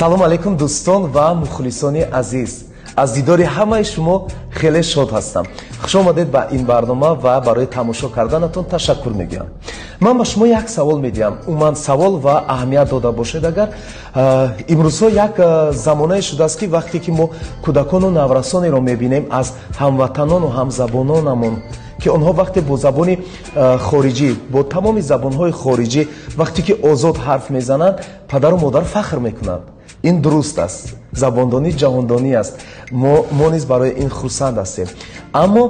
Салом алейкум, дӯстон ва мухлисони азиз. Аз дидори ҳамаи шумо хеле шод ҳастам. Хуш омадед ба ин барнома ва барои тамошо карданатон ташаккур мегӯям. Ман ба шумо як савол медиҳам. Умуман савол ва аҳамият дода бошед агар. Имрӯзҳо як замонае шудааст, ки вақте ки мо кӯдакону наврасонеро мебинем аз ҳамватанону ҳамзабононамон, ки онҳо вақте бо забони хориҷӣ, бо тамоми забонҳои хориҷӣ вақте ки озод ҳарф мезананд, падару модар фахр мекунанд. Ин дуруст аст, забондонӣ ҷаҳондонӣ аст, мо низ барои ин хурсанд ҳастем. Аммо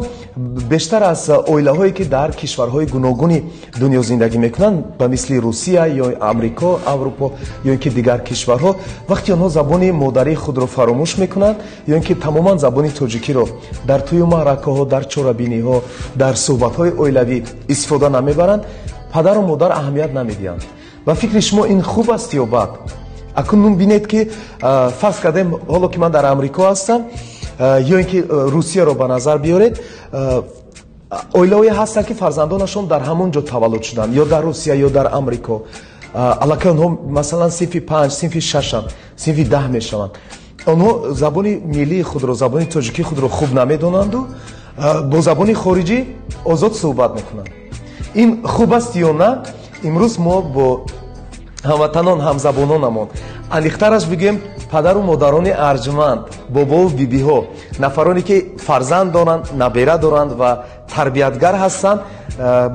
бештар аз оилаҳое, ки дар кишварҳои гуногуни дунё зиндагӣ мекунанд, ба мисли Русия ё Амрико, Аврупо ё ин ки дигар кишварҳо, вақте онҳо забони модарии худро фаромӯш мекунанд ё ин ки тамоман забони тоҷикиро дар тӯю маъракаҳо, дар чорабиниҳо, дар суҳбатҳои оилавӣ истифода намебаранд, падару модар аҳамият намедиҳанд. Ба фикри шумо, ин хуб аст ё бад? Акнун бинед, ки фарз кардем, ҳоло ки ман дар Амрико ҳастам ё ин ки Русияро ба назар биёред, оилаҳое ҳастанд, ки фарзандонашон дар ҳамон ҷо таваллуд шуданд, ё дар Русия, ё дар Амрико. Аллакай онҳо, масалан, синфи 5, синфи 6-анд, синфи 10 мешаванд. Онҳо забони миллии худро, забони тоҷикии худро хуб намедонанду бо забони хориҷӣ озод суҳбат мекунанд. Ин хуб аст ё на? Имрӯз мо бо ҳамватанон, ҳамзабононамон, аниқтараш бигӯем, падару модарони арҷманд, бобову бибиҳо, нафароне ки фарзанд доранд, набера доранд ва тарбиятгар ҳастанд,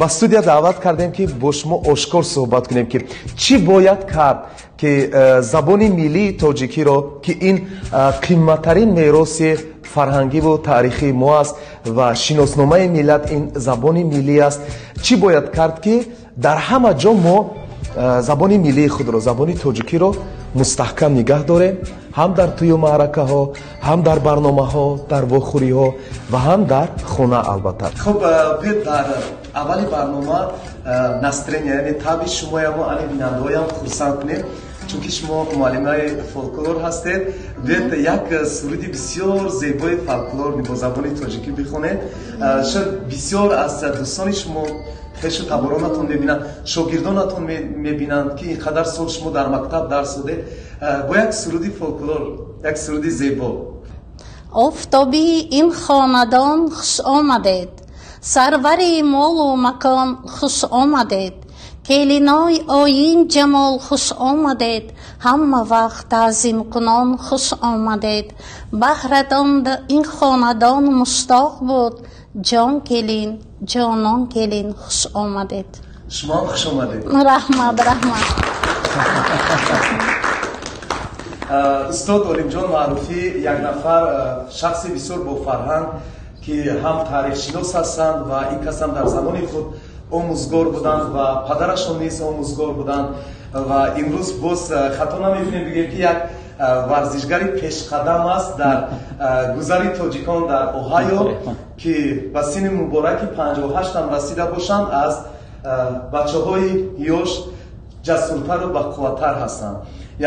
ба студия даъват кардем, ки бо шумо ошкор суҳбат кунем, ки чӣ бояд кард, ки забони миллии тоҷикиро, ки ин қимматтарин мероси фарҳангиву таърихии мо аст ва шиносномаи миллат ин забони миллӣ аст, чӣ бояд кард, ки дар ҳама ҷо мо забони миллии худро, забони тоҷикиро мустаҳкам нигаҳ дорем, ҳам дар тӯю маъракаҳо, ҳам дар барномаҳо, дар вохӯриҳо ва ҳам дар хона албатта. Хуб, биёед, дар аввали барнома настроение, яъне таби шумоямо, ани бинандаҳоям хурсанд кунем, чунки шумо муаллимаи фолклор ҳастед. Биёед, як суруди бисёр зебои фолклор бо забони тоҷикӣ бихонед. Шояд бисёр аз дӯстони шумо, хешу таборонатон мебинанд, шогирдонатон мебинанд, ки ин қадар сол шумо дар мактаб дарс додед. Бо як суруди фолклор, як суруди зебо. Офтоби ин хонадон, хуш омадед, сарвари молу макон, хуш омадед, келинои оин ҷамол, хуш омадед, ҳама вақт таъзимкунон, хуш омадед. Баҳратон ин хонадон муштоқ буд. Ҷон келин, ҷонон келин, хуш омадед. Шумоам хуш омадед. Раҳмат, раҳмат. Устод Олимҷон Маъруфӣ, як нафар шахси бисёр бофарҳанг, ки ҳам таърихшинос ҳастанд ва ин кас ҳам дар замони худ омӯзгор буданд ва падарашон низ омӯзгор буданд ва имрӯз боз хато намекунем бигӯем, ки як варзишгари пешқадам аст дар гузари тоҷикон дар Оҳайо, ки ба синни мубораки 58-ам расида бошанд, аз бачаҳои ёш ҷасуртару бақувваттар ҳастанд,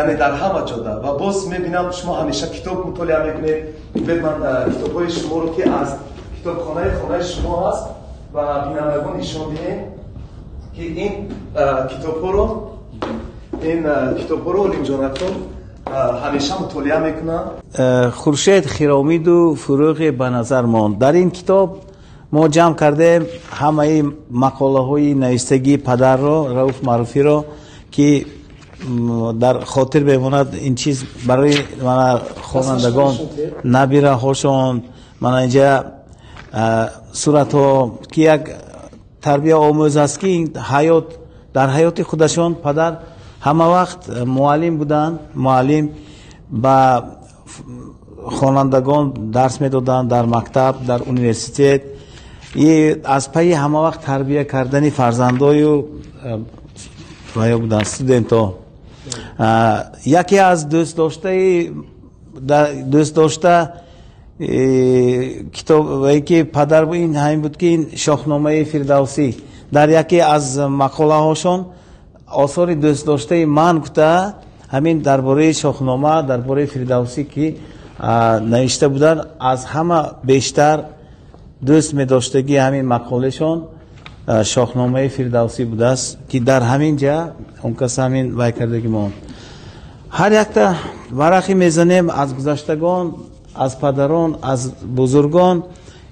яъне дар ҳама ҷода. Ва боз мебинам, шумо ҳамеша китоб мутолиа мекунед. Бед, ман китобҳои шуморо, ки аз китобхонаи хонаи шумо ҳаст, ба бинандагон нишон диҳем, ки ин китобҳоро Олимҷонакон ҳамеша мутолиа мекунанд. Хуршед хиромиду фурӯғе ба назар монд. Дар ин китоб мо ҷамъ кардем ҳамаи мақолаҳои навистагии падарро, Рауф Маъруфиро, ки дар хотир мемонад ин чиз барои мана хонандагон, набираҳошон. Мана инҷа суратҳо, ки як тарбия омӯз аст, ки ҳаёт, дар ҳаёти худашон падар ҳама вақт муаллим буданд, муаллим ба хонандагон дарс медоданд дар мактаб, дар университет. И аз пайи ҳама вақт тарбия кардани фарзандою ваё буданд, студентҳо. Яке аз дӯстдоштаи, дӯст дошта китоб, ки падар, ин ҳамин буд, ки ин Шоҳномаи Фирдавсӣ. Дар яке аз мақолаҳошон осори дӯстдоштаи ман гуфта, ҳамин дар бораи Шоҳнома, дар бораи Фирдавсӣ, ки навишта буданд. Аз ҳама бештар дӯст медоштагии ҳамин мақолашон Шоҳномаи Фирдавсӣ будааст, ки дар ҳамин ҷа он кас ҳамин вай кардагӣ монд. Ҳар якта варақи мезанем аз гузаштагон, аз падарон, аз бузургон.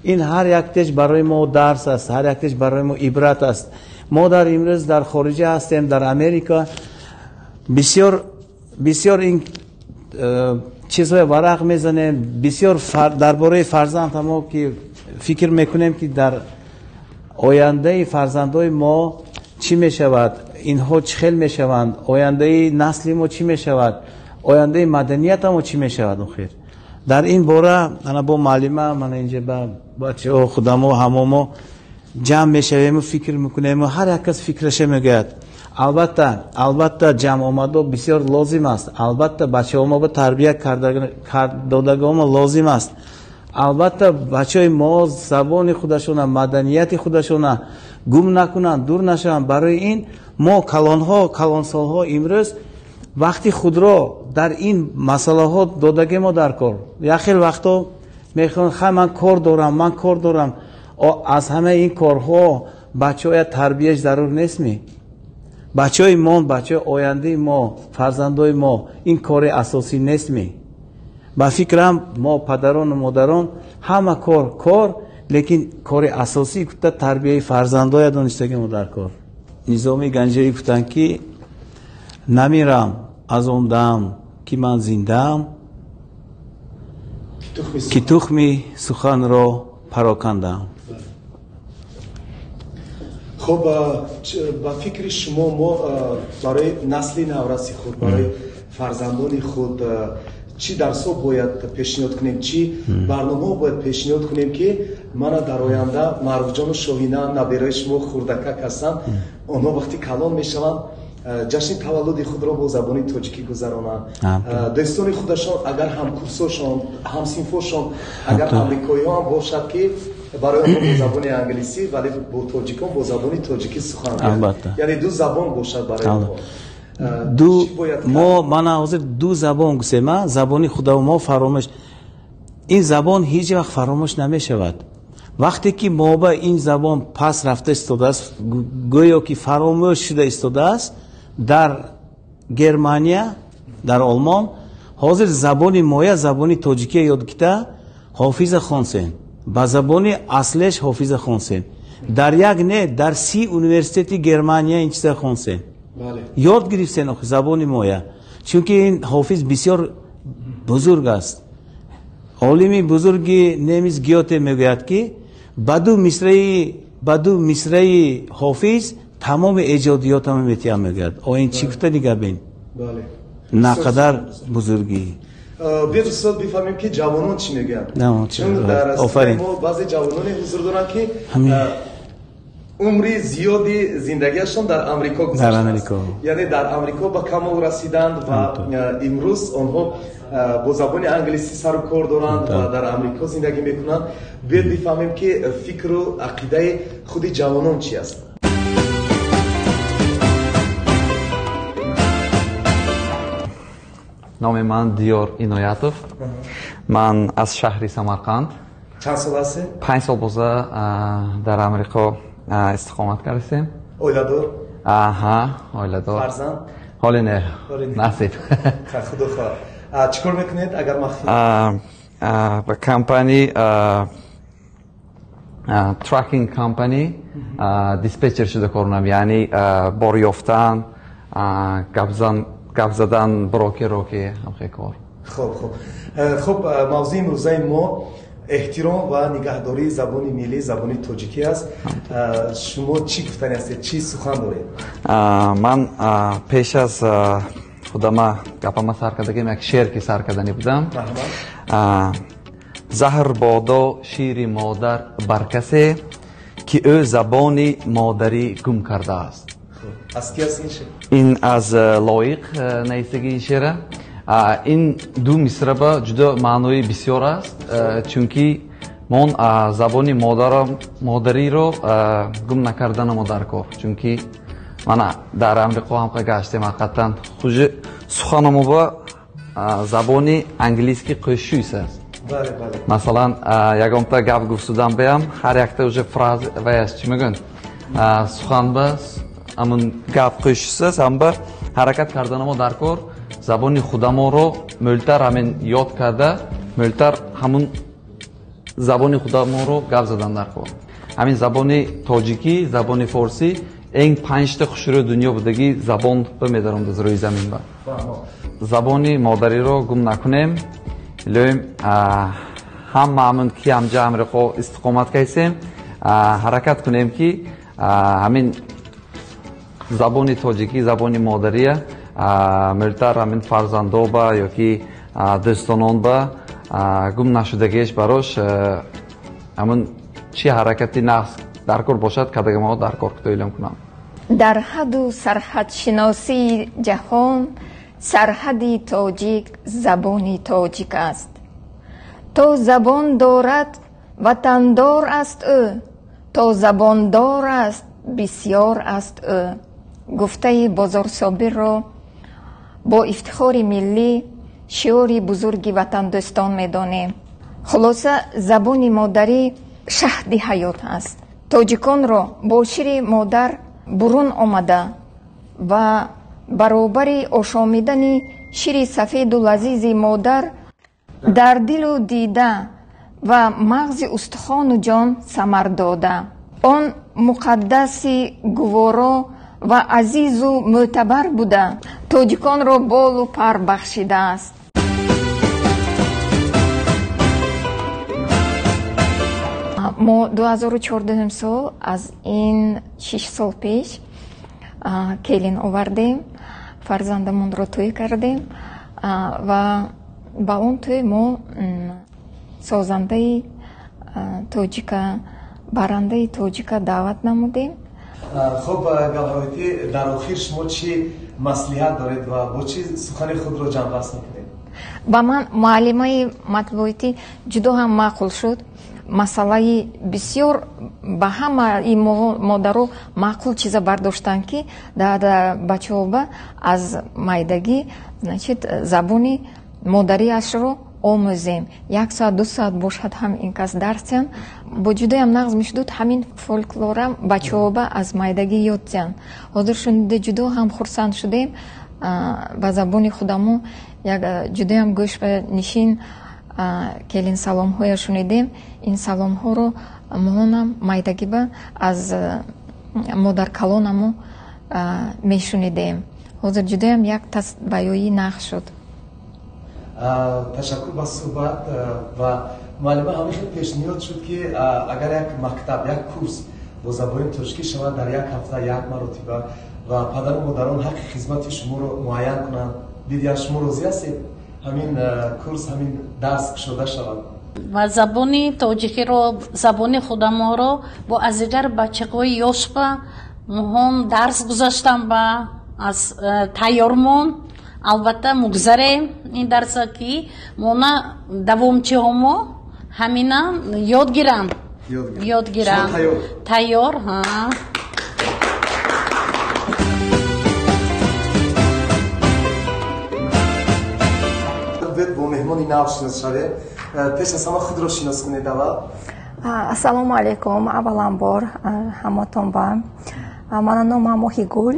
Ин ҳар яктеш барои мо дарс аст, ҳар яктеш барои мо ибрат аст. Мо дар имрӯз дар хориҷа ҳастем, дар Америка. Бисёр бисёр ин чизҳои варақ мезанем, бисёр дар бораи фарзандҳамо ки фикр мекунем, ки дар ояндаи фарзандҳои мо чӣ мешавад, инҳо чӣ хел мешаванд, ояндаи насли мо чӣ мешавад, ояндаи маданияти мо чӣ мешавад. Охир дар ин бора ана бо муаллима, мана инҷа ба бачаҳо, худамо, ҳамомо ҷамъ мешавему фикр мекунему, ҳар як кас фикраша мегӯяд. Албатта, албатта, ҷамъомадо бисёр лозим аст, албатта бачаҳо мо ба тарбия додагомо лозим аст, албатта бачаҳои мо забони худашона, маданияти худашона гум накунанд, дур нашаванд. Барои ин мо калонҳо, калонсолҳо имрӯз вақти худро дар ин масъалаҳо додагемо дар кор. Як хел вақто мехоҳанд, хай, ман кор дорам, ман кор дорам. Аз ҳамаи ин корҳо бачаҳоя тарбияш зарур нестми? Бачаҳои мо, бачаҳои ояндаи мо, фарзандои мо, ин кори асосӣ нестми? Ба фикрам, мо падарону модарон ҳама кор кор, лекин кори асосӣ гуфта тарбияи фарзандоя донистагимо дар кор. Низоми Ганҷавӣ гуфтанд, ки намирам аз он дам, ки ман зиндаам, ки тухми суханро парокандам. Хуб, ба фикри шумо, мо барои насли навраси худ, барои фарзандони худ чӣ дарсҳо бояд пешниҳод кунем, чӣ барномаҳо бояд пешниҳод кунем, ки мана дар оянда Маъруфҷону Шоҳина, набераи шумо, хурдакак ҳастанд, онҳо вақти калон мешаванд, ҷашни таваллуди худро бо забони тоҷикӣ гузаронанд, дӯстони худашон, агар ҳамкурсошон, ҳамсинфошон, агар амрикоиҳо ҳам бошад, ки барои онҳо бо забони англисӣ, вале бо тоҷикон бо забони тоҷикӣ сухан гӯянд, яъне ду забон бошад барои онҳо? Ду мо мана ҳозир ду забон гусема, забони худамо мо фаромӯш, ин забон ҳеҷ вақт фаромӯш намешавад. Вақте ки мо ба ин забон пас рафта истодааст, гӯё ки фаромӯш шуда истодааст. Дар Германия, дар Олмон ҳозир забони моя, забони тоҷикия ёд гирифта, Ҳофиза хонсен, ба забони аслеш Ҳофиза хонсен. Дар як не, дар 30 университети Германия ин чиза хонсен, ёд гирифтен забони моя, чунки ин Ҳофиз бисёр бузург аст. Олими бузурги немис Гёте мегӯяд, ки ба ду мисраи Ҳофиз тамоми эҷодиётама метиҳам, мегӯяд. О, ин чӣ гуфта нигабин, на қадар бузургӣ. Биёд, устод, бифаҳмем, ки ҷавонон чӣ мегӯянд, чун дар мо баъзе ҷавононе ҳузур доранд, ки умри зиёди зиндагиашон дар Амрико гузаштааст, яъне дар Амрико ба камол расиданд ва имрӯз онҳо бо забони англисӣ сару кор доранд ва дар Амрико зиндагӣ мекунанд. Биёд бифаҳмем, ки фикру ақидаи худи ҷавонон чи аст. Номи ман Диёр Иноятов, ман аз шаҳри Самарқанд. Чанд сол ҳастед? 5 сол боза дар Амрико истиқомат кардастем. Оиладор? Аҳа, оиладор. Фарзанд? Ҳоле не, насиб. Худо хоҳад. Чӣ кор мекунед, агар махфӣ? Ба компани, trucking company, диспетчер шуда кор мекунам, яъне бор ёфтан, гап задан брокеро, ки ҳамхел кор. Хуб, мавзӯи имрӯзаи мо эҳтиром ва нигаҳдории забони миллӣ, забони тоҷикӣ аст. Шумо чӣ гуфтани ҳастед, чӣ сухан доред? Ман пеш аз худама гапама сар кардагим, як шеър ки сар кардани будам. Заҳр бодо шири модар бар касе, ки ӯ забони модарӣ гум кардааст. Аз ки аст ин шеър? Ин аз Лоиқ нависагии ин шеъра. Ин ду мисраба ҷудо маънои бисёр аст, чунки мон забони модариро гум накарданамо дар кор, чунки мана дар Амрико ҳамқа гаштем, ҳақиқатан хужи суханомоба забони английский қӯшшӯйс аст. Масалан, ягонта гап гуфтудан биям, ҳар якта уже фраз ваяс, чӣ мегӯянд, суханба амн гап қӯшшӯйс, ҳамба ҳаракат карданамо дар кор. Забони худамонро мӯлтар ҳамин ёд карда, мӯлтар ҳамун забони худамонро гап задан даркор. Ҳамин забони тоҷикӣ, забони форсӣ эн панҷта хушрӯи дунё будагӣ забон бимедаром аз рӯи замин ба. Забони модариро гум накунем. Илоҳим ҳама ҳамун ки ҳамҷа ҳамриқо истиқомат кайсем, ҳаракат кунем ки ҳамин забони тоҷикӣ, забони модария мӯлтар ҳамин фарзандоба ёки дӯстононба гум нашудагиаш барош ҳамун чӣ ҳаракати нағз даркор бошад, кадагамаҳо даркор кутоилам кунам. Дар ҳаду сарҳадшиносии ҷаҳон сарҳади тоҷик забони тоҷик аст. То забон дорад ватандор аст ӯ, то забондор аст бисёр аст ӯ. Гуфтаи Бозорсобирро бо ифтихори миллӣ шиори бузурги ватандӯстон медонем. Хулоса, забони модарӣ шаҳди ҳаёт аст. Тоҷиконро бо шири модар бурун омада ва баробари ошомидани шири сафеду лазизи модар дар дилу дида ва мағзи устухону ҷон самар дода. Он муқаддаси гуворо ва азизу мӯътабар буда, тоҷиконро болу пар бахшидааст. Мо 2014 сол, аз ин 6 сол пеш, келин овардем, фарзандамонро тӯй кардем ва ба он тӯй мо созандаи тоҷика, барандаи тоҷика даъват намудем. Хуб, Гавҳарвити, дар охир шумо чӣ маслиҳат доред ва бо чӣ сухани худро ҷамъбаст мекунед? Ба ман муаллимаи матбуотӣ ҷудо ҳам маъқул шуд. Масъалаи бисёр ба ҳамаи модаро маъқул чиза бардоштанд, ки дар бачаҳоба аз майдагӣ, значит, забони модариашро омӯзем. 1 соат, 2 соат бошад ҳам ин кас дарс диҳанд. Бо ҷудоям нағз мешудуд ҳамин фолклора бачаҳоба аз майдагӣ ёд диҳанд. Ҳозир шунида ҷудо ҳам хурсанд шудем. Ба забони худамо як ҷудоям гӯш ба нишин келин саломҳоя шунидем. Ин саломҳоро моҳонам майдагиба аз модаркалонамо мешунидем. Ҳозир ҷудоям як баёи нағз шуд. Ташаккур ба суҳбат. Ва муаллима, ҳамин хел пешниҳод шуд, ки агар як мактаб, як курс бо забони тоҷикӣ шавад дар як ҳафта як маротиба ва падару модарон ҳаққи хизмати шуморо муайян кунанд, бидия шумо розӣ ҳастед ҳамин курс, ҳамин дарс кушода шавад? Ва забони тоҷикиро, забони худаморо бо аз дигар бачаҳои ёшба моҳон дарс гузаштам ба аз тайёрмон. Албатта мугзарем ин дарса, ки мона давомчиҳомо ҳамина ёд гиранд, ёд гиранд. Тайёр. Бо меҳмони нав шинос шавем. Пеш аз ҳама худро шинос кунед аввал. Ассалому алайкум. Авваланбор ҳаматон ба мана номам Моҳигул.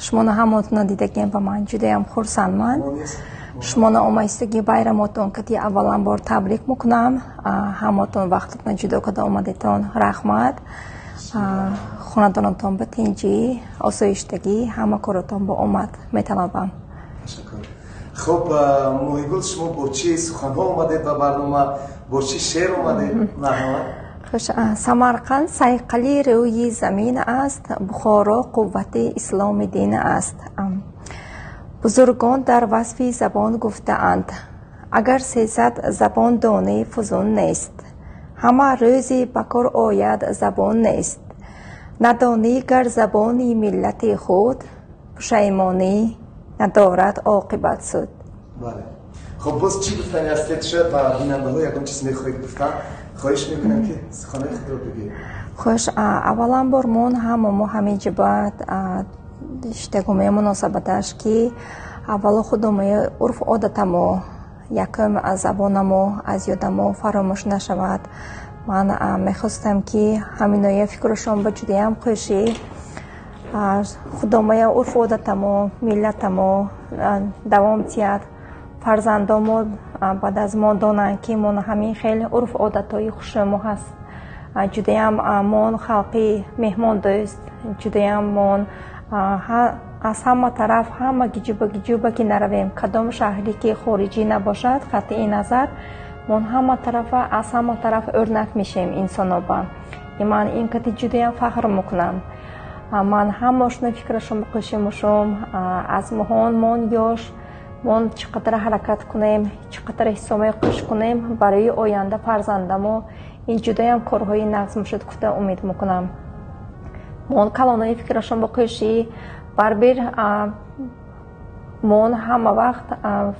Шумоно ҳамотонро дидагем ба ман ҷудоям хурсандман. Шумоно омаистагӣ байрамотон кати авваланбор табрик мекунам. Ҳамотон вақтатон ҷудо карда омадетон, раҳмат. Хонадонатон ба тинҷӣ, осоиштагӣ, ҳама коротон ба омад металабам. Ташаккур. Хуб, Моҳигул, шумо бо чӣ суханҳо омадед ба барнома, бо чӣ шеър омадед? Марҳамат. Хуш. Самарқанд сайқали рӯи замин аст, Бухоро қуввати исломи дин аст. Бузургон дар васфи забон гуфтаанд: агар 300 забон донӣ фузун нест, ҳама рӯзи ба кор ояд забон нест. Надонӣ гар забони миллати худ, пушаймонӣ надорад оқибат суд. Бале. Хуб, боз чӣ гуфтани ҳастед? Шояд ба бинандаҳо ягон чиз мехоҳед гуфтан. Хоҳиш мекунам, ки суханои худро бигӯед. Хуш, авваланбор мон ҳама мо ҳамин ҷибат иштагумаи муносабаташ, ки аввало худомаи урфу одатамо, якум аз забонамо аз ёдамо фаромӯш нашавад. Ман мехостам, ки ҳаминоя фикрушон ба ҷудоям хушӣ. Худомая урфу одатамо, миллатамо давом тиҳад. Фарзандомо баъд аз мо донанд, ки мо ҳамин хел урфу одатҳои хуши мо ҳаст. Ҷудаям мон халқи меҳмондӯст, ҷудаям мон аз ҳама тараф, ҳама гиҷуба гиҷуба ки наравем, кадом шаҳре ки хориҷӣ набошад, қатъи назар мон ҳама тарафа, аз ҳама тараф ӯрнак мешем инсоноба. Ман ин кати ҷудаям фахр мекунам. Ман ҳамашона фикрашон бикушемушум, аз моҳон мон ёш мон чӣ қадар ҳаракат кунем, чӣ қадар ҳисомаи қуш кунем барои оянда фарзандамо, ин ҷудаям корҳои нағз мешуд гуфта умед мекунам. Мон калонои фикрашон бикушӣ барбир мон ҳама вақт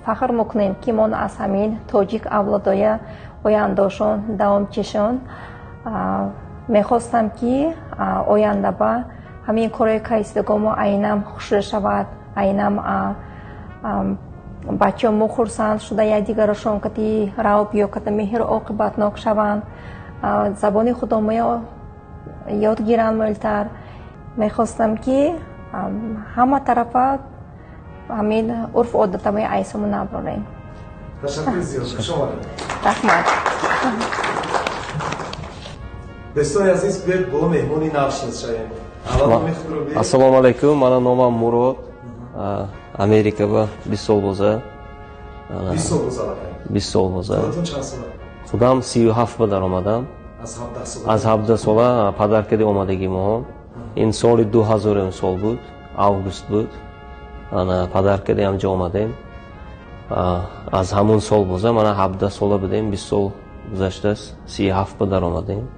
фахр мекунем, ки мон аз ҳамин тоҷик авлодоя ояндошон давомчишон. Мехостам, ки ояндаба ҳамин корҳои кайсидагомо айнам хушра шавад, айнам бачаҳо мо хурсанд шуда, якдигарашон кати рав биё ката меҳру оқибатнок шаванд, забони худомоя ёд гиранд мӯлтар. Мехостам, ки ҳама тарафа ҳамин урфу одатамои айсомо наброрем. Ташаккури зиёд, хуш омадед. Раҳмат. Дӯстони азиз, биёед бо меҳмони нав шинос шавем. Ассалому алайкум, мана номам Мурод, Америка ба 20 сол боза. 20 сол боза? 20 сол боза. Худатон чанд сола? Худам 37 ба даромадам. Аз 17 сола? Аз 17 сола падаркади омадагӣ моҳо. Ин соли 2000 сол буд, август буд. Ана падаркади ҳамҷо омадем. Аз ҳамун сол боза мана 17 сола будем, 20 сол гузаштааст, 37 ба даромадем.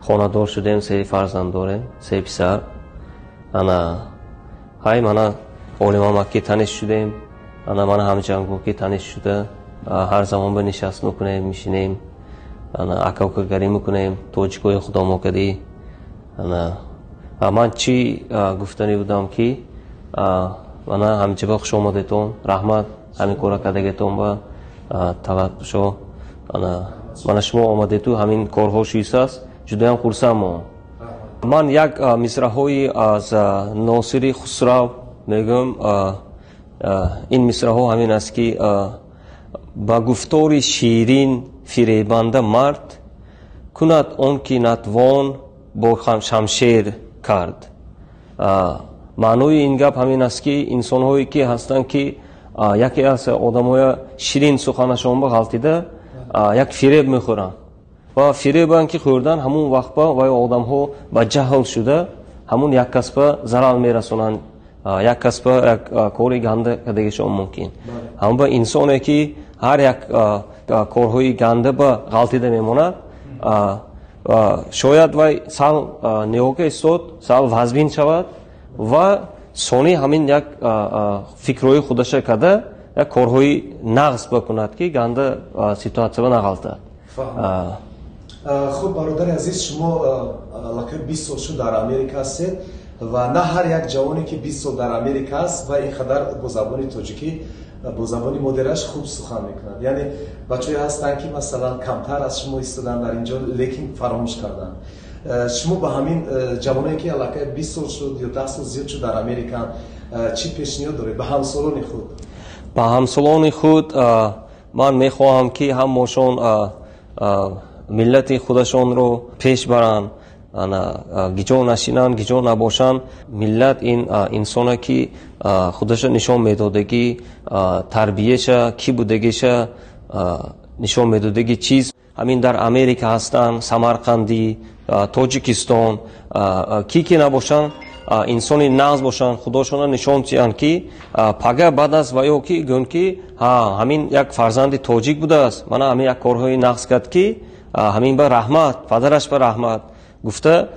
Хонадор шудем, се фарзанд дорем, се писар. Ана ҳай мана олимамак ки таниш шудем, ана мана ҳамҷангу ки таниш шуда, ҳар замон ба нишаст мекунем, мешинем, ана ака-укагарӣ мекунем, тоҷикои худомо кадӣ. Ана ман чӣ гуфтанӣ будам, ки мана ҳамҷаба хуш омадетон, раҳмат ҳамин кора кардагетон ба талабшо. Ана мана шумо омадету ҳамин корҳо шуисааст, ҷудаям хурсанд мо. Ман як мисраҳои аз Носири Хусрав мегӯям. Ин мисраҳо ҳамин аст, ки ба гуфтори ширин фиребанда мард кунад он ки натвон бо шамшер кард. Маънои ин гап ҳамин аст, ки инсонҳое ки ҳастанд, ки яке аз одамоя ширин суханашон ба ғалтида як фиреб мехӯранд ва фиребан ки хӯрдан, ҳамун вақт ба вай одамҳо ба ҷаҳл шуда, ҳамун як касба зарар мерасонанд, як касба як кори ганда кардагишон мумкин. Ҳамон ба инсоне ки ҳар як корҳои ганда ба ғалтида мемонад, шояд вай сал ниҳока истод, сал вазбин шавад ва сони ҳамин як фикрҳои худаша карда як корҳои нағз бикунад, ки ганда ситуатсия ба нағалтад. Хуб, бародари азиз, шумо аллакай 20 сол шуд дар Америка ҳастед ва на ҳар як ҷавоне ки 20 сол дар Америка аст ва ин қадар бо забони тоҷикӣ, бо забони модараш хуб сухан мекунад. Яъне бачаҳое ҳастанд, ки масалан камтар аз шумо истоданд дар инҷо, лекин фаромӯш карданд. Шумо ба ҳамин ҷавоное ки аллакай 20 сол шуд ё 10 сол зиёд шуд дар Америка, чӣ пешниҳод доред ба ҳамсолони худ? Ба ҳамсолони худ ман мехоҳам, ки ҳамошон миллати худашонро пеш баранд, гиҷо нашинанд, гиҷо набошанд. Миллат ин инсоне ки худаша нишон медодагӣ, тарбияша, кӣ будагиша нишон медодагӣ чиз. Ҳамин дар Америка ҳастанд, Самарқандӣ, Тоҷикистон, кӣ ки набошанд, инсони нағз бошанд, худошона нишон диҳанд, ки пага баъд аз ваё ки гӯянд, ки ҳа, ҳамин як фарзанди тоҷик будааст, мана ҳамин як корҳои нағз кард, ки ҳамин ба раҳмат, падараш ба раҳмат гуфта,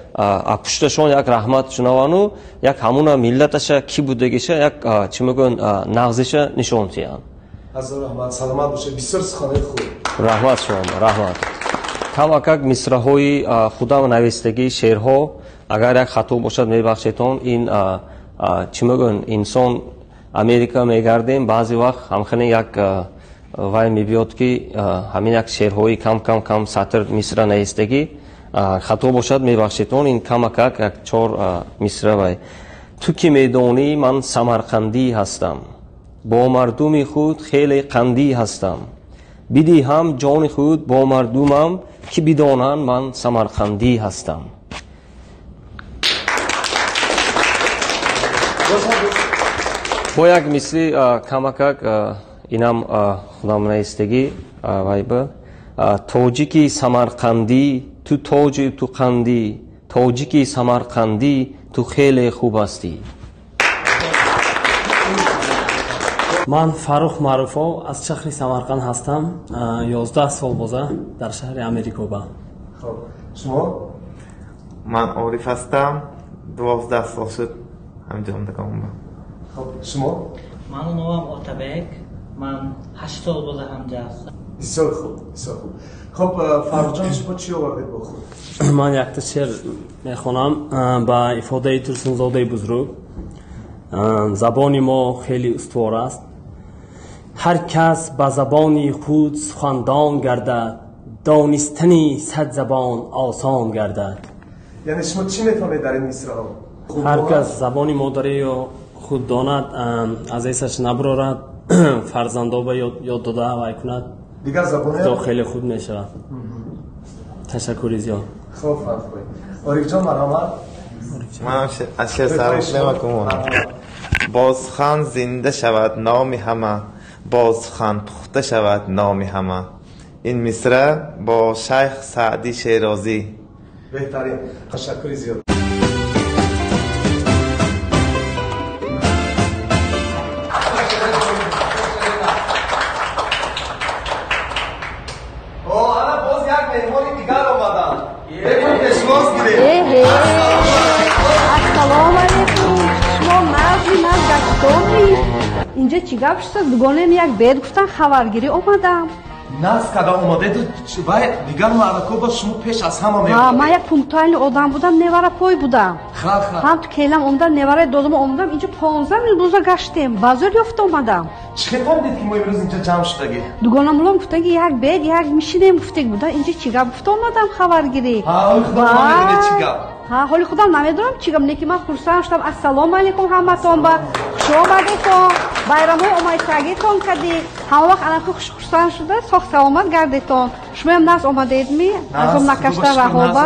пушташон як раҳмат шунавану як ҳамуна миллаташа, кӣ будагиша, як чӣ мегӯянд, нағзиша нишон диҳанд. Ҳазор раҳмат, саломат бошед, бисёр суханои хуб. Раҳмат шумо, раҳмат. Камакак мисраҳои худам навистагии шеърҳо, агар як хато бошад, мебахшедон. Ин чӣ мегӯянд, инсон Америка мегардем, баъзе вақт ҳамхеле як вай мебиёд, ки ҳамин як шеърҳои кам кам кам сатр мисра наистагӣ, хато бошад, мебахшедон. Ин камакак як чор мисра вай. Ту ки медонӣ ман самарқандӣ ҳастам, бо мардуми худ хеле қандӣ ҳастам. Бидиҳам ҷони худ бо мардумам, ки бидонанд ман самарқандӣ ҳастам. Бо як мисли камакак инам худам наистагӣ вайба. Тоҷики самарқандӣ ту тоҷи ту қандӣ, тоҷики самарқандӣ ту хеле хуб ҳастӣ. Ман Фаррух Маъруфов аз шаҳри Самарқанд ҳастам. 11 сол боза дар шаҳри Америко ба. Хоб, шумо? Ман Ориф ҳастам. 12 сол шуд ҳамҷо омадагам. Хоб, шумо? Ман номам Отабек. Ман 8 сол боза ҳамҷо ҳастам. Бисёр хуб, бисёр хуб. Хоб, Фаррухҷон, шумо чӣ овардед бо худ? Ман якта шеър мехонам ба ифодаи Турсунзодаи бузург. Забони мо хеле устувор аст. Ҳар кас ба забони худ сухандон гардад, донистани сад забон осон гардад. Яъне шумо чӣ мефаҳмед дар ин мисраҳо? Ҳар кас забони модариро худ донад, аз эсаш набарорад, фарзандо ба ёд дода вай кунад, дигар забоне то хеле худ мешавад. Ташаккури зиёд. Хоб, Фаррух. Орифҷон, марҳамат. Ман аз шеър сарф намекунам. Бозхан зинда шавад номи ҳама, бозхан пухта шавад номи ҳама. Ин мисра бо шайх Саъдӣ Шерозӣ. Беҳтарин, ташаккури зиёд. Ана боз як меҳмони дигар омаданд. Бигӯ пешвоз гиред. Ассалому алайкум. Шумо назди ман гаштонӣ. Инҷа чӣ гап шуд? Дугонаем як бед гуфтан, хабаргирӣ омадам. Наз када омадеду вай дигар маърако ба шумо пеш аз ҳама меомадед. Ман як пунктуальный одам будам, невара пой будам. Ҳам ту келам омадам, невараи додам омадам, инҷа 15 минут боза гаштем, базор ёфта омадам. Чӣ хел фаҳмидед ки мо имрӯз инҷа ҷамъ шудагӣ? Дугонамулом гуфтан ки як бед, як мишинем гуфтег буда, инҷа чӣ гап гуфта омадам хабаргирӣ. Ҳа, худо намедонед чӣ гап. Ҳа, ҳоли худам намедонам чӣ гап, лекин ман хурсанд шудам. Ассалому алайкум ҳаматон ба хуш омадетон, байрамҳои омадтагитон кадӣ. Ҳама вақт анаку хурсанд шуда, соғ саломат гардетон. Шумоям наз омадедми? Азом накашта раҳоба.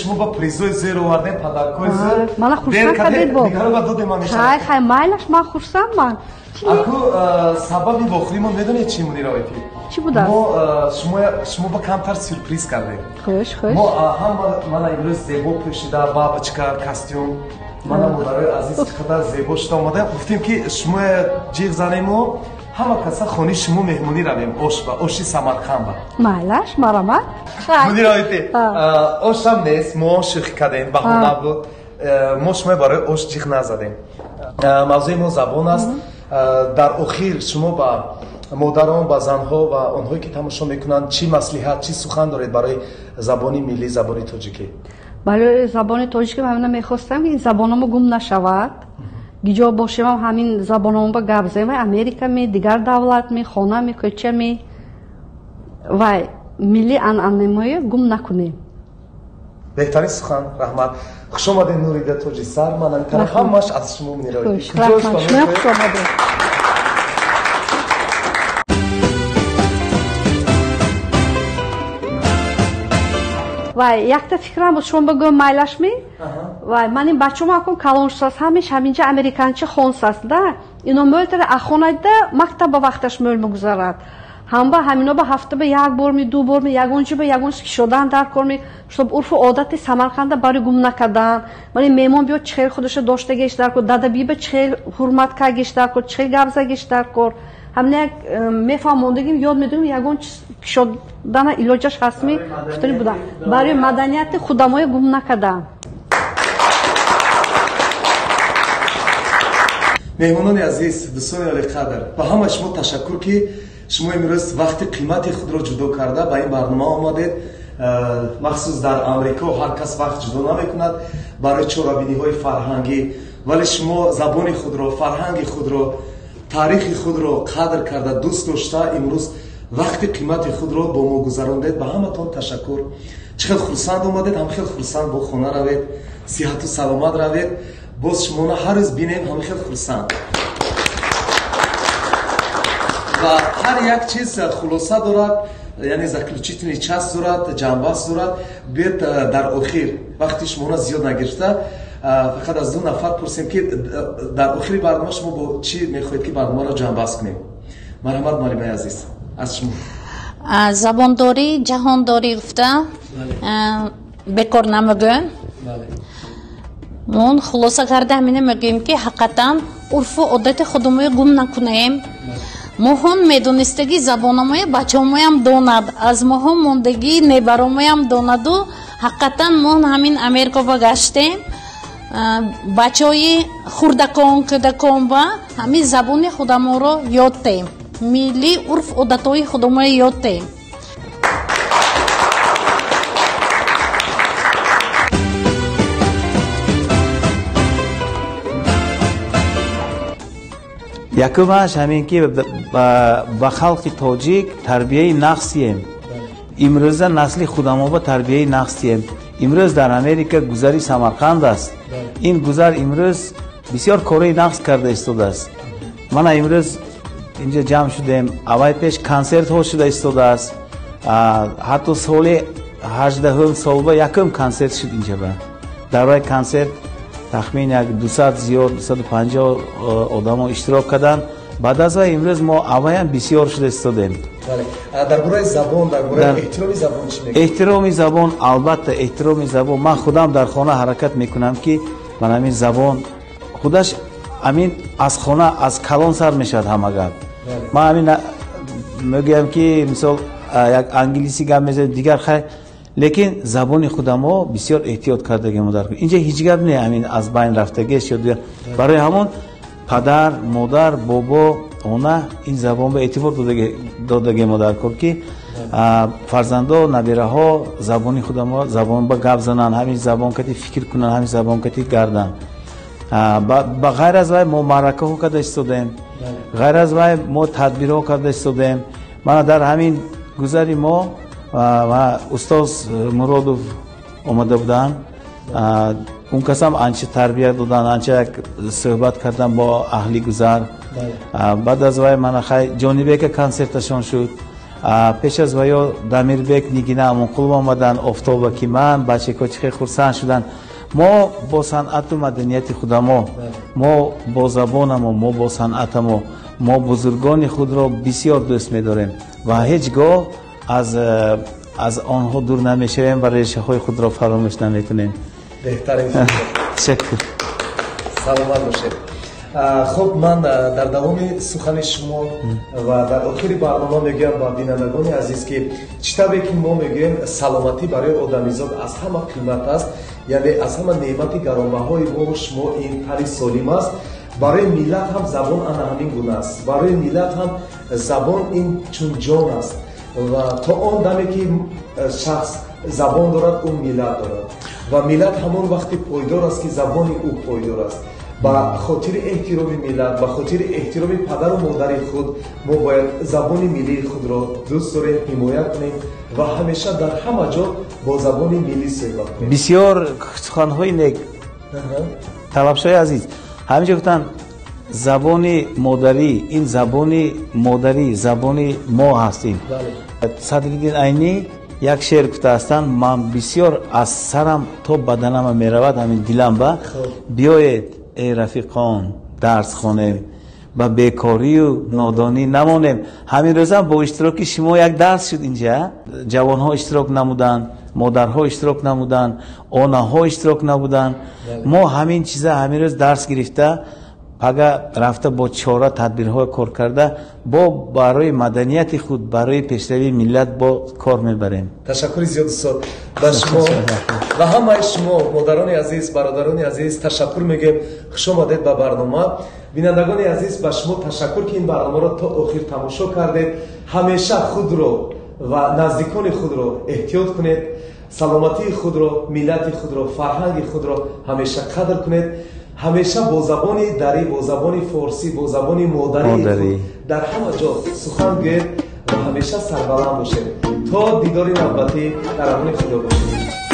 Шумо ба призои зер овардем, падаркои зер. Мана хурсанд кадед бо. Хай, хай, майлаш, ман хурсанд ман. Аку сабаби вохӯрии мо медонед чӣ, Мунира Оитӣ? Чӣ будааст? Мо шумо ба камтар сюрприз кардем. Хуш, хуш. Мо ҳама мана имрӯз зебо пӯшида, бабочка, костюм. Мана модарои азиз чӣ қадар зебо шуда омадаем. Гуфтем ки шумо ҷиғ занему ҳама каса хонаи шумо меҳмонӣ равем, ош ба оши Самарқанд ба. Майлаш, марамат. Мунира Оитӣ, ошам нест, мо шӯхӣ кардем, баҳона буд. Мо шумо барои ош ҷиғ назадем. Мавзӯи мо забон аст. Дар охир шумо ба модарон, ба занҳо ва онҳое ки тамошо мекунанд чӣ маслиҳат, чӣ сухан доред барои забони миллӣ, забони тоҷикӣ? Барои забони тоҷикӣ ман ҳамина мехостам ки ин забономо гум нашавад. Гиҷо бошем ҳам ҳамин забономо ба гап занем. Америка ми, дигар давлат ми, хона ми, кӯча ми ва милли анъанамоя гум накунем. Беҳтарин сухан, раҳмат. Хуш омадед, Нурида Тоҷисар. Ман ин тараф ҳамаш аз шумо Мунира Оитӣ. Шумо хуш омадед. Вай, якта фикрам буд, шумо бигӯям майлашми? Вай, ман ин бачаам акун калон шудааст, ҳамеш ҳаминҷа американчи хонсааст да. Ино мӯлтара ахонайда мактаб ба вақташ мӯл мегузарад. Ҳамба ҳамино ба ҳафта ба як бор ми, ду бор ми, ягон чи ба ягон чи кишодан дар кор ми, чтоб урфу одати Самарқанда барои гум накардан. Ман ин меҳмон биёд чӣ хел худаша доштагиш дар кор, дада биба чӣ хел ҳурмат кагиш дар кор, чӣ хел гап загиш дар кор. Ҳамина як мефаҳмондагим, ёд медодим, ягон чиз кишодана илоҷаш ҳастми гуфтани будам. Барои маданияти худамоя гум накардан. Меҳмонони азиз, дӯстони олиқадр, ба ҳама шумо ташаккур ки шумо имрӯз вақти қимати худро ҷудо карда ба ин барнома омадед. Махсус дар Амрико ҳар кас вақт ҷудо намекунад барои чорабиниҳои фарҳангӣ, вале шумо забони худро, фарҳанги худро, таърихи худро қадр карда, дӯст дошта имрӯз вақти қимати худро бо мо гузарондед. Ба ҳаматон ташаккур. Чӣ хел хурсанд омадед, ҳам хел хурсанд бо хона равед, сиҳату саломат равед. Боз шуморо ҳар рӯз бинем, ҳама хел хурсанд. Ва ҳар як чиз хулоса дорад, яъне заключительный часть дорад, ҷанбаст дорад. Биёед дар охир вақти шуморо зиёд нагирифта, фақат аз ду нафар пурсем, ки дар охири барнома шумо бо чӣ мехоҳед, ки барномаро ҷанбаст кунем. Марҳамат, муаллимаи азиз, аз шумо. Забондорӣ ҷаҳондорӣ гуфта бекор намегӯем. Мон хулоса карда ҳамине мегӯем, ки ҳақиқатан урфу одати худумоя гум накунем. Моҳон медонистагӣ забономоя бачаҳомоям донад, аз моҳон мондагӣ небаромоям донаду. Ҳақиқатан мон ҳамин Америкоба гаштем, бачаҳои хурдакон, кӯдакон ба ҳамин забони худамонро ёд дем, миллӣ урф одатҳои худамоя ёд дем. Якумаш ҳамин, ки ба халқи тоҷик тарбияи нақсием. Имрӯза насли худамо ба тарбияи нақсием. Имрӯз дар Америка гузари Самарқанд аст. Ин гузар имрӯз бисёр кораи нақс карда истодааст. Мана имрӯз инҷа ҷамъ шудем, аввал пеш консертҳо шуда истодааст. Ҳатто соли 18 солба якум консерт шуд инҷаба. Дар вай консерт тахмин як 200 зиёд, 250 одамо иштирок карданд. Баъд аз вай имрӯз мо авваям бисёр шуда истодем. Дар бораи забон, дар бораи эҳтироми забон чӣ мегӯед? Эҳтироми забон, албатта эҳтироми забон. Ман худам дар хона ҳаракат мекунам, ки ман ҳамин забон худаш ҳамин аз хона, аз калон сар мешавад ҳама гап. Ман ҳамин мегӯям, ки мисол як англисӣ гап мезанем, дигар хай, лекин забони худамо бисёр эҳтиёт кардагимо дар инҷа ҳеҷ гап не, ҳамин аз байн рафтагиаш ё дигар. Барои ҳамон падар, модар, бобо, она ин забон ба эътибор додагимо дар кор, ки фарзандо, набираҳо забони худамо, забон ба гап зананд, ҳамин забон кати фикр кунанд, ҳамин забон кати гарданд. Ба ғайр аз вай мо маъракаҳо карда истодаем, ғайр аз вай мо тадбирҳо карда истодаем. Мана дар ҳамин гузари мо ва устоз Муродов омада буданд. Он касам анча тарбия доданд, анча як суҳбат карданд бо аҳли гузар. Баъд аз вай мана хай Ҷонибека консерташон шуд. Пеш аз вайо Дамирбек, Нигина Амонқулова омаданд, Офтоба ки ман, бачако чӣ хел хурсанд шуданд. Мо бо санъату маданияти худамо, мо бо забонамо, мо бо санъатамо, мо бузургони худро бисёр дӯст медорем ва ҳеҷ гоҳ аз онҳо дур намешавем ва решаҳои худро фаромӯш намекунем. Беҳтарин. Ташаккур. Саломат бошед. Хуб, ман дар давоми сухани шумо ва дар охири барнома мегӯям ба бинандагони азиз, ки чӣ тавре ки мо мегӯем, саломатӣ барои одамизод аз ҳама қимат аст, яъне аз ҳама неъмати гаронбаҳои мову шумо ин тари солим аст. Барои миллат ҳам забон ана ҳамин гуна аст. Барои миллат ҳам забон ин чун ҷон аст ва то он даме ки шахс забон дорад, ӯ миллат дорад ва миллат ҳамон вақте пойдор аст, ки забони ӯ пойдор аст. Ба хотири эҳтироми миллат, ба хотири эҳтироми падару модари худ мо бояд забони миллии худро дӯст дорем, ҳимоя кунем ва ҳамеша дар ҳама ҷо бо забони миллӣ суҳбат кунем. Бисёр суханҳои нек, талабшои азиз. Ҳаминҷо гуфтанд забони модарӣ, ин забони модарӣ, забони мо ҳастем. Садриддин Айнӣ як шеър гуфтаастанд, ман бисёр аз сарам то баданама меравад ҳамин дилам ба. Биёед эй рафиқон, дарс хонем, ба бекорию нодонӣ намонем. Ҳамин рӯзам бо иштироки шумо як дарс шуд инҷа. Ҷавонҳо иштирок намуданд, модарҳо иштирок намуданд, онаҳо иштирок намуданд. Мо ҳамин чиза ҳамин рӯз дарс гирифта, пага рафта бо чора тадбирҳо кор карда, бо барои маданияти худ, барои пешравии миллат бо кор мебарем. Ташаккури зиёд, устод, ба шумо ва ҳамаи шумо модарони азиз, бародарони азиз ташаккур мегӯем. Хуш омадед ба барнома. Бинандагони азиз, ба шумо ташаккур, ки ин барномаро то охир тамошо кардед. Ҳамеша худро ва наздикони худро эҳтиёт кунед, саломатии худро, миллати худро, фарҳанги худро ҳамеша қадр кунед. Ҳамеша бо забони дарӣ, бо забони форсӣ, бо забони модарии худ дар ҳама ҷо сухан гӯед ва ҳамеша сарбаланд бошед. То дидори навбатӣ дар амони Худо бошед.